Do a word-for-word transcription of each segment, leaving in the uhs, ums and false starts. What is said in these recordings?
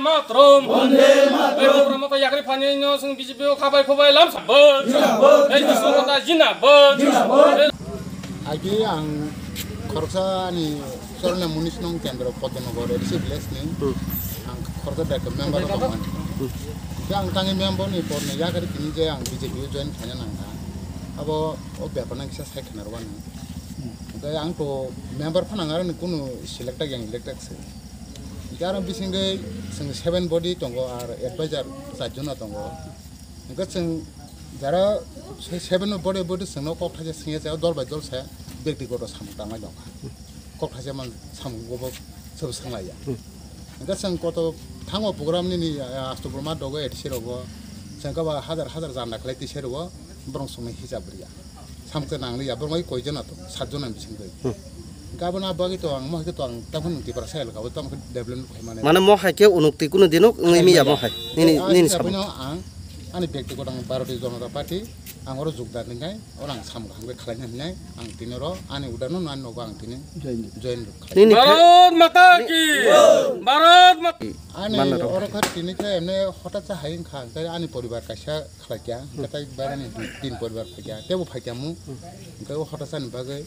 Matram. Matram. Ei, Matram. Ei, Matram, yakri phani no sung B J P o khabai khubai lam sabon. Zindabad. Ei, Jisung kota zindabad. Zindabad. Agi ang khoroksa ani chorna munis nong kendro Podonogor A D C village ni. Hmm. Ang khoroksa direct member tong mani. Hmm. Ke ang tangi member ni por ni yakari tini je ang B J P o join khaina nang kha. Abo o bepar nang kisa sai khana rwani. Hwnkhe ang to member phano ang aroni kunu selected yang elected se. Hwnkhe aro bisingwi chwng seven body tongo, ar advisor char jona tongo. Hwnkhe chwng jara se-, seven body body chwngno kok thaisa swngya se, dol bai dol se bektigoto samung tangwi tongkha. Kok thaisa man samung bobo sobo swnglaiya. Hwnkhe chwng koto thango program nini, ah, Asto Burma dogo A D C rogo, chwng khe ba hajar hajar janda khlai twi se rogo, borok chwngno hisab rwya. Samkhe nang liya, borok bai koi jona to, sat jona bising bai. Hmm. Gabon a bagwi to ang, mo hai khe to ang, tamo nung Tiprasa elka bo tamo khe development khai mane. Mane mo hai khe unukti kunu dinuk wngwi miya mo hai. Nini, ah, nini sabo. Ang, ani bektigoto ang Bharatiya Janata Party, ang oro jogdan rinai, oro ang samung hamkhe khlaina hinai, ang tini oro ani udano nani nogo ang tini join, join khai. Nini Bharat Mata ki! Bharat Mata Ani Banna rok. Oro kha tini khe emne hotat sa hai wngkha, hwnkhe ani poribar kaisa khlaikya, hwnkhe tai bairani tin poribar phaikya, teibo phaikya mu. Hwnkhe o hotatsani bagwi,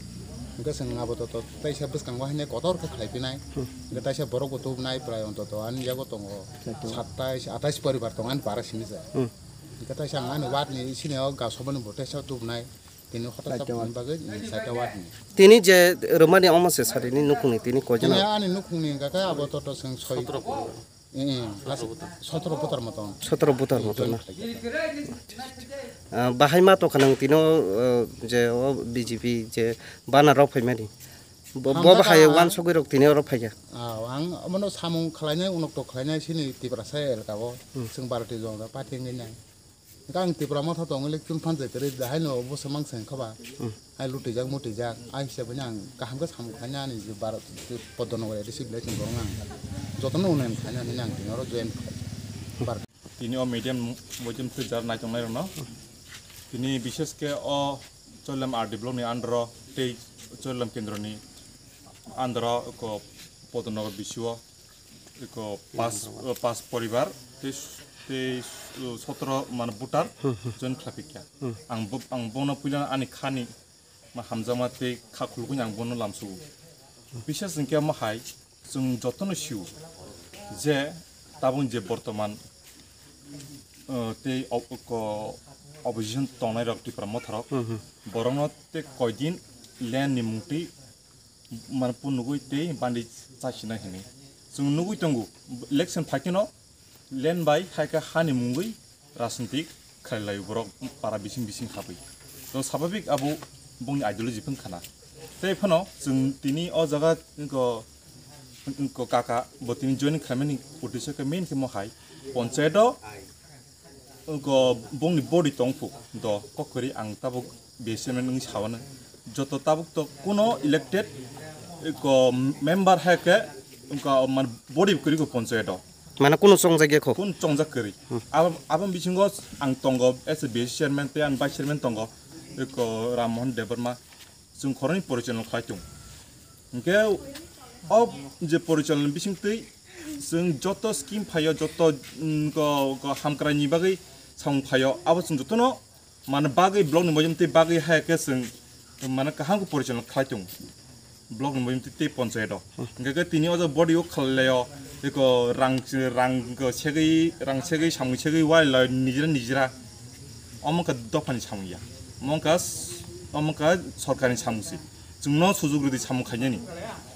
hwnkhe chwng abo to, to taisa bwskango haino kotor khe khlai phinai. Hwnkhe taisa borok bo tubunai, prai ontoto ani yago tongo satais atais poribar tongo ani para simi se. Hwnkhe taisa ang ani ward ni sini o ga sobani bo taisa tubunai. Tini hotatsani bagwi, mm, saita ward ni. Tini je rwmani omo se sarini nukhungni tini koijana? Tini ani nukhungni hwnkhe abo to, to chwng soi. Eh, eh, sotoro voter moton. Sotoro voter moton na? Ah, bahai ma tongkha nang tino, ah, je o B J P je bana rok phaimani. Bo, bo bahai wansugwi rok tini oro phaikha. Ah, ang omono samung khlainai, unokto khlainai sini Tiprasa elka o. Hmm. Chwng Bharatiya Janata Party wngwi nai. Hwnkhe ang Tipra Motha tong election phan jai kwrwi, haino bo swmang se wngkha ba. Hmm. Ai lutijak mutijak, ai hisabai ang kaham khe samung khaina ani je Bharat, je Podonogor A D C village ni borok ang jotono unnayam khaina hinwi ang tini oro join khlai. Tini o medium, medium twi jar naitongnai rokno. Tini bishesh khe o Choilam R D block ni under o tei Choilam kendro ni under o ko Podonogor bisio eko pas, eh, pas poribar tei, tei, eh, sotoro mane voter join khlaiphikya. Ang bo, ang bono puila ani khani ma hamjakma tei kha khulukuni ang bono lamsugo. Bishesh hwnkhe omo hai chwng jotono sio je tabuk je bortoman, eh, tei op-, ko opposition tongnai rok Tipra Motha rok borokno tei koidin land ni mungtwi mane punugwi tei bandi chachina hinwi. Chwng nugwi tongo, election phaikheno land bai hai khe hani mungwi rajnitik khlai laio borok para bising bising habwi. To swabhabik abo bongni ideology phung khana. Tei phano chwng tini o jaga wngkha, wngkha kaka bo tini join khlaimani uddesyo khe main khe mo hai ponchayat o Wngkha bongni body tongphu do kok kwrwi ang tabuk B C M wngwi sawanw. Joto tabuk to kuno elected ko member hai khe wngkha man body kwrwi ko ponchayat o. Mane kuno chongjak ya kho? Kun chongjak kwrwi. Hmm. Abo, abo bisingo ang tongo as a B C chairman tei ang vice chairman tongo ko Ram Mohan Debbarma. Chwng khoroknwi porichalono khlai tongo. Hinkhe o je porichaloni bisingtwi chwng joto scheme phaio, joto, mm, ko, ko hamkraini bagwi samung phaio, abo chwng jotono mane bagwi blockni moyamtwi bagwi hai khe chwng mane kaham khe porichalona khlai tongo. Blockni moyamtwi tei ponchayat o. Hinkhe khe tini o jaga body o khlai laio, eko rang, rang ko segwi, rang segwi, samung segwi wai lai nijra nijra. Omo wngkha dophani samung ya. Omo wngkha s-, omo wngkha sorkarni samung se. Chwngno sujuk rwdi samung khainani.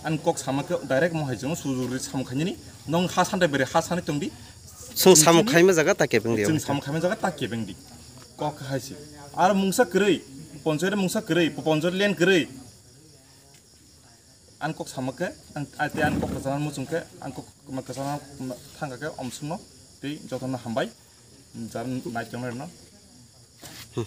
Ani kok sama khe direct mo hai chwngno sujuk rwdi samung khainani. Nwng ha santai bere ha sanai tongdi. Chwng samung khaima jaga ta kebeng di. Chwng samung khaima jaga ta kebeng di. Kok hai se. Ar mungsa kwrwi, ponchayat mungsa kwrwi, ponchayat land kwrwi. Ang kok sama khe, ang, ai tei ang kok kwchangma muchung khe, ang kok kwchangma thangkha khe omsongno tei jotono hambai, jar naitongnai rwno. Hmm.